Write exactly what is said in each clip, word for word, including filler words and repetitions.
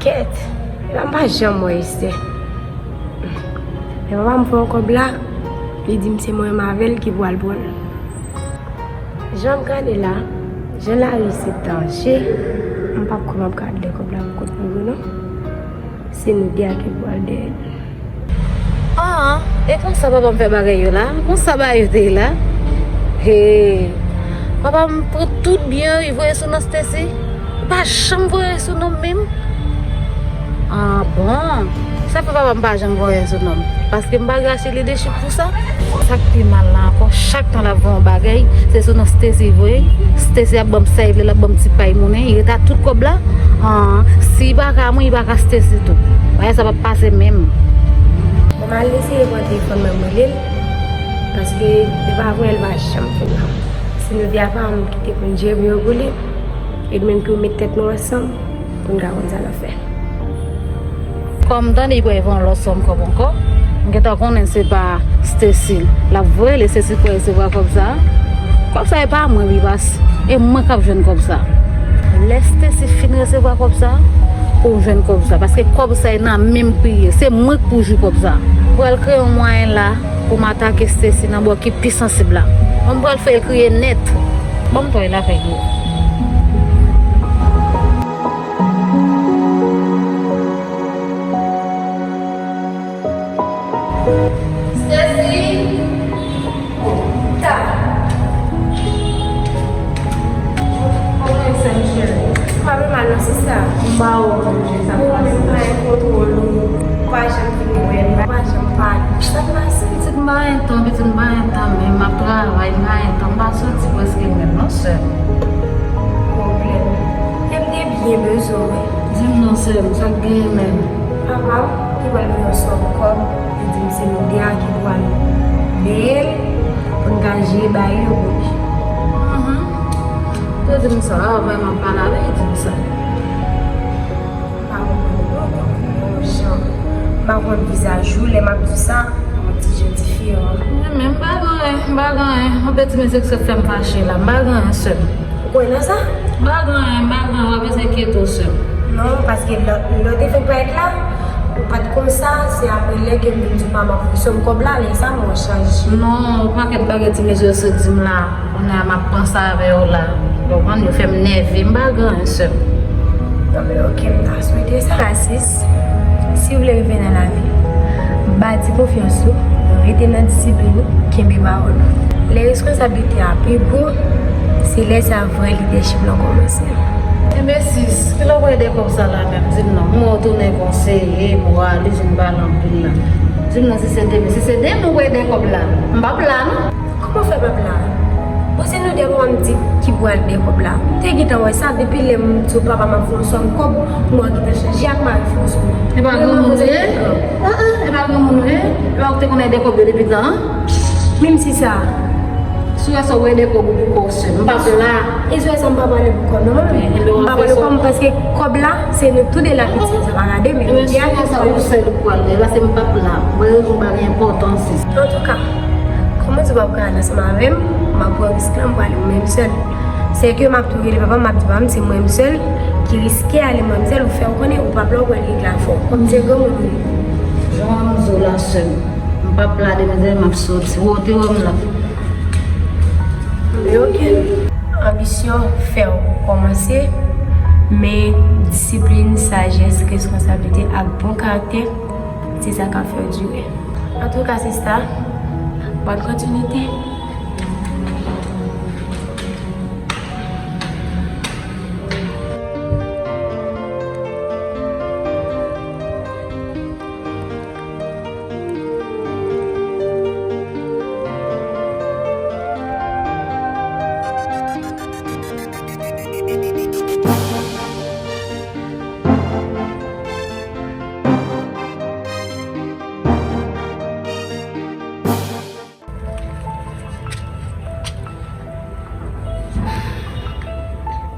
Kèt, epa m pa janm wè Esther. Men papa m voye yon kòb la, li di m se mwen menm avè l ki pral pran l. Jan m gade la, jan lari se danje, m p ap kwè m ap ka al dèyè kòb la pou kont mwen non. Se nou de a ki pral dèyè l. Ah, e konsa papa m fè bagay yo la? Konsa bagay yo te ye la? Hey, papa m pran tout byen yo, li voye sou non Stacy. Li pa janm voye sou non m menm. Ah bon? Sa fè papa m pa janm voye sou non m? Paske m pa rache lidechip pou sa? Sa k pi mal la ankò, chak tan l ap voye yon bagay, se sou non Stacy li voye. Stacy ap ban m sa li vle, l ap ban m ti pay monnen, li rete ak tout kòb la. Ah, si li pa ka mwen, li pa ka Stacy tou. Bagay sa p ap pase menm. Bon, m al eseye pran telefòn mwen, m rele l, paske depi avanyè l pa janm vin la. Si nou de a pa m ki te konn jere yo pou li, e nou menm ki met tèt nou ansanm pou n ka konn sa n ap fè. Kòm m tande li pral voye yon lòt sòm kòb ankò, m gentan konnen se pa Stacy l ap voye l, e Stacy pral resevwa kòb sa a. Kòb sa e pa mwen pi pase, e mwen k ap jwenn kòb sa. Lè Stacy fin resevwa kòb sa, pou w jwenn kòb sa, paske kòb sa e nan men m pou l ye, se mwen k pou jwi kòb sa. M pral kreye yon mwayen la pou m atake Stacy nan bò ki pi sansib la. Mwen m pral fè l kriye nèt. Ban m twòy la fè l ye. Stacy! Ta! Kòman w ye, sè m cheri? M pa pi mal non, sista. M pa wè w menm jan sa k pase. Ou menm pa gen kontwòl ou. Ou pa janm vin wè m, ou pa janm pale. Sa k pase? Pitit, m pa gen tan, pitit, m pa gen tan, men m ap travay, m pa gen tan, m pa soti prèske menm non, sè m. Pwoblèm. E m te byen bezwen w wi. Di m non, sè m, sa k genyen menm? Papa m, li pral voye yon sòm kòb, li di m se nou de a ki pral peye l, pou n ka jere bagay yo pou li. Mhm. Yo di m sa, a, vrèman pale avè l, di m sa. M pa konprann non, tankou yon jan. M pa konn vizaj ou, lè m ap di sa, yon ti jan diferan. Men, men, m pa gen anyen, m pa gen anyen. Yon peti mesye ki sot fè m fache la, m pa gen anyen, sè m. Ou kwè nan sa? M pa gen anyen, m pa gen anyen, w ap enkyete w, sè m. Non, paske lè, lè w te fenk parèt la, ou pa t konsa, se apre lè ke m vin di w pa m ap voye sòm kòb la, lè sa m wè w chanje. Non, yon pakèt bagay ti mesye yo sot di m la, kounye a m ap panse avè w la. Ou konprann, yo fè m nève, m pa gen anyen, sè m. Non, men oke, m ta swete sa. Francis, si w vle rive nan lavi, bati konfyans ou, rete nan disiplin ou, kenbe pawòl ou. Lè reskonsablite a pi gwo, se lè sa vrè lidèchip lan kòmanse. Enben sis, kilè w pral dèyè kòb sa la menm? Di m non, m wè w tounen konseye, moralis, ou pale anpil la. Di m non, si se demen, si se demen w pral dèyè kòb la, m p ap la non. Kòman w fè p ap la? Bon, se nou de papa m di ki pral dèyè kòb la. M te gentan wè sa depi lè m di w papa m ap voye yon sòm kòb, m wè w gentan chanje ak mari Franson. E pa granmoun ou ye? Ah, ah, e pa granmoun ou ye? E pa ou ki te konn ede kòb yo depi tan an? Menm si sa. Si w wè sa, w ede kòb ou pou kò w sèl. M p ap la. E si w wè sa, m pa pale pou kòb non, mwen menm. M pa pale pou kòb paske kòb la, se nou toude la pitit, sa pa gade, men jodi a, si w wè sa, ou sèl ou pral la, se m p ap la. Mwen, rezon pa gen enpòtans. Antouka, kòm w di w p ap ka al ansanm avè m, m ap pran risk lan, m prale mwen menm sèl. Sèke m ap tou rele papa m, m ap di papa m se mwen menm sèl ki riske ale mwen menm sèl, ou fè w konnen ou p ap la, ou pral regle afè w. Kòm se granmoun ou ye. Jan m di w la, sè m, m p ap la demen, demen m ap soti. Ou te wè m la. Men oke. Anbisyon fè w kòmanse, men disiplin, sajès, reskonsablite ak bon karaktè, se sa k ap fè w dire. Antouka, sista, bòn kontinite.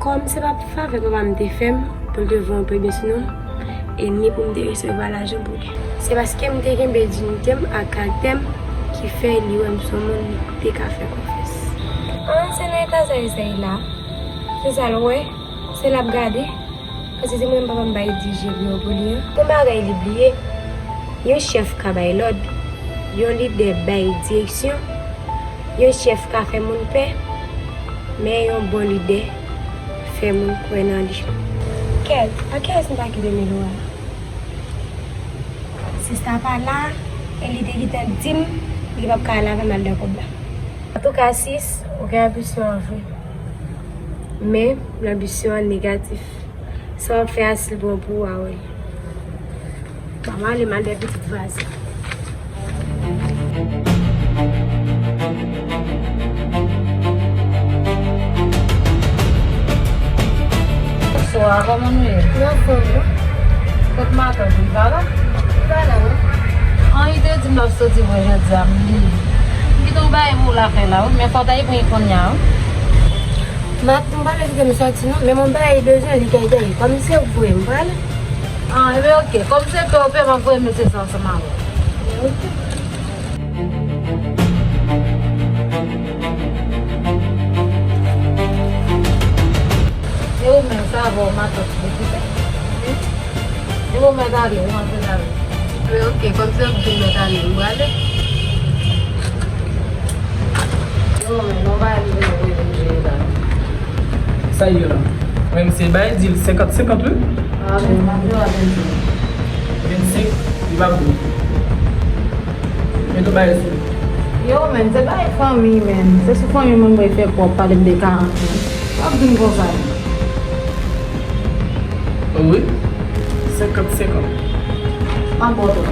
Kòm se pa favè papa m te fè m pou l te voye yon premye sou non, e ni pou m te resevwa lajan pou li. Se paske m te kenbe diyite m ak karaktè m ki fè li wè m se yon moun li te ka fè konfyans. Ah, se nan eta sa Esther ye la? Se sa l wè? Se l ap gade? Paske se mwen papa m bay di je pou yo pou li an. Yon bagay li bliye, yon chèf ka bay lòd, yon lidè bay direksyon, yon chèf ka fè moun pè, men yon bon lidè fè moun kwè nan li. Kèt, a kiyès m ta kite Milou a? Sista pa la, e li te gentan di m li p ap ka al avè m al nan kòb la. Antouka, sis, ou gen anbisyon an vre. Men, anbisyon an negatif. Sa w ap fè a, si l bon pou ou a, wi. Ban m ale, m al dèyè pitit vwazen. Bonswa, kòman nou ye? N anfòm, wi. Kot matant ou, li pa la? Li pa la, non. An, li te di m l ap soti vre jodi a, m li. M kite yon bagay pou l la fè la, wi, men fò w ta pran l kounye a, wi. Mat, m pa vle kite m soti, non, men m yon bagay bezwen li kay kay. Kòm se ou k voye m, m prale. An, ebyen, oke. Kòm se pè ou pè, m ap voye mesye sa ansanm avè w. Ok. E ou menm, sa va, ou matant, ou okipe? E ou mèt ale, ou antre la wi. Wi, oke, kòm se ou ki mèt ale, ou ale. E ou menm, non, ba li vin voye vin jere la. Sa ye la? Mwen, misye bay di l senkant senkant, wi. A, men, m ap jere a vennsenk. Vennsenk, li pa bon. Men tou bay sou. Yo, men, se bay fanmi, men. Se sou fanmi mwen, mwen fè kòb, pale m de karant, men. W ap di m konsa. Wi. Senkant senkant. M ap ba w tòl.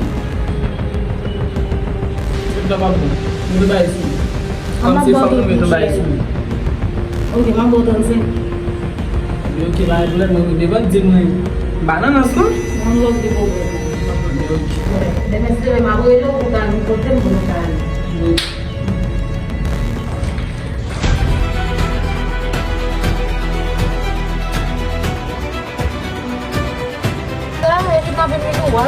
Se tan pa bon. M te bay sou. Kòm se fanm nou, men nou bay sou. Ok, m ap ba w trannsenk. Ok, pa gen pwoblèm, mwen devan di mwen. M pa nan rans non. Mwen lòt de pwoblèm. Ok. Demen si Dye vle, m ap rele w pou w ta vin kote m pou nou ta ale. Ok. Sa, e kidnape Milou a.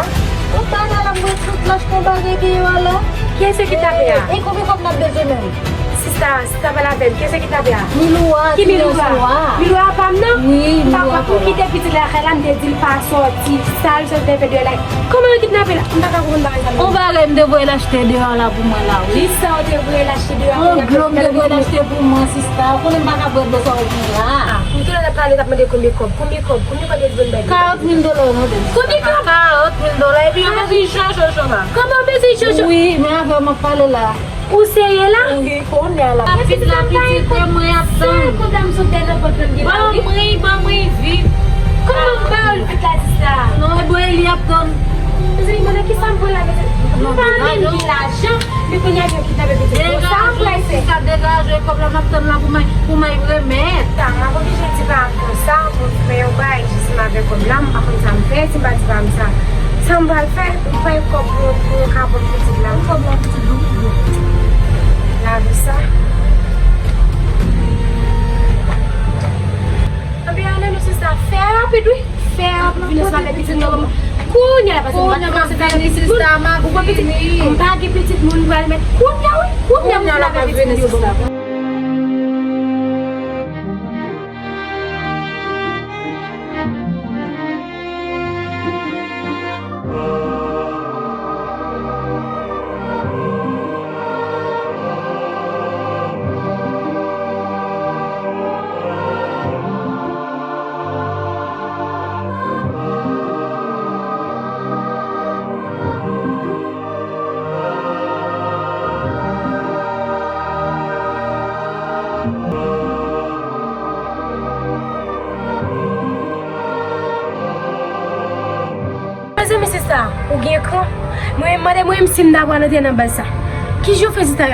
Ou pa ka la mwen tout lach konba gen gen yo la. Kiyès ki kidnape a? E konbyen kòb n ap bezwen menm? Sista, sista pale avè m. Kiyès ki kidnape a? Milou a. Ki Milou a? Milou a pa m nan? Wi, Milou a pa m. M pa konn pou kite pitit la lakay la, m te di l pa sòti. Sa l sot te fè deyò la. Kòman yo kidnape l? M pa ka konprann bagay sa. On bagay m te voye l achte deyò la pou mwen la, wi. Kisa w te voye l achte deyò la? On dlo m te voye l achte pou mwen, sista. Ou konnen m pa ka bwè dlo sa w gen la. Ah, m tounen ap pale, t ap mande konbyen kòb. Konbyen kòb? Konbyen kòb yo te di bay? Karant mil dola, non, de. Konbyen kòb? Karant mil dola. Epi yo bezwen jan, jan, jan la. Kòman w bezwen jan, jan? Wi, men avè w m ap pale la. Ou serye la? Wi, kounye a la. Pitit la, pitit, e mwen ap tann. Sa kòb la m sot dèyè nan pòt la m gen la, wi. Ban mwen, ban mwen vit. Kòman m ba w l vit la, sista? Non, e bò e li ap tann. Mezanmi, mwen nan kisa m pran la, mezanmi? M pa menm gen lajan, men kounye a yo kidnape pitit mwen. Sa m pral fè? Sista, degaje, kòb la m ap tann la pou mwen, pou mwen remèt. Sa, m ap oblije di pa m konsa, pou m fè yon bagay, jis m avè kòb la, m pa konn sa m fè, si m pa di pa m sa. Sa m pral fè? M pran kòb pou, pou yon kapòt pitit la. Yon kòb la pitit, non? Lavi sa. Anben, ale nou sista, fè rapid, wi. Fè rapid, vin sista, avè pitit mwen. Kounye a la, paske m pa t panse ta gen pitit moun. Ou pran pitit, m pa gen pitit moun pou al met. Kounye a, wi. Kounye a, m fin avè pitit moun yo, bon. Mezanmi, sista, ou gen kran. Mwen menm, mande mwen menm si m ta pral antre nan baz sa. Ki jan w fè, sista?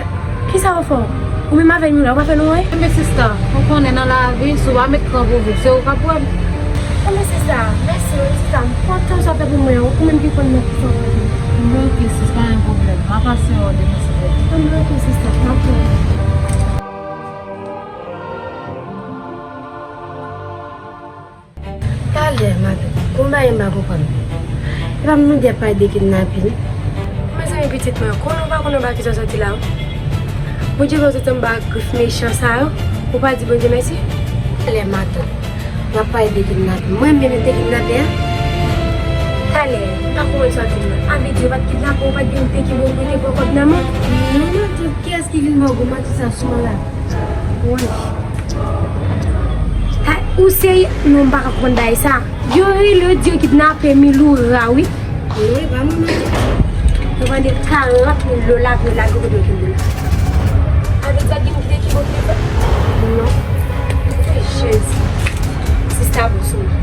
Kisa w fè w? Ou menm avè Milou a, ou pa fè nou anyen? Men sista, ou konnen nan lavi, si w pa met kran pou viv, se ou k ap wè l. Anben sista, mèsi wi sista, m kontan sa w fè pou mwen an, ou menm ki konn nan kisa w fè pou mwen. Anben ok sis, pa gen pwoblèm. M a pase wè w demen silvouplè. Anben ok sista, m ap tann ou. Talè, matant, gon bagay m pa konprann. Epa m nou di ap pale de kidnapin. Mezanmi, pitit mwen, konnen w pa konnen w pa kisa w soti la, wi. Bondye fè w soti anba grif mechan sa yo, ou pa di Bondye mèsi? Talè, matant, W ap pale de kidnaping. Mwen menm te kidnape a? Talè, m pa konprann sa w di m nan. Avè di yo pa t kidnape w, ou pa t gen de ki bon kote pran kòb nan men? Non, non, tout kiyès ki vin ba w gwo manti sa sou mwen la? Wi. Ou serye? Non, m pa ka konprann bagay sa. Yo rele yo di yo kidnape Miloura, wi. Wi, pa mwen menm. Yo mande karant mil dola pou yo lage kote yo kite la. Avè di a gen kite ki bò ki fè? Non. Jezi. Sista, bon sou mwen.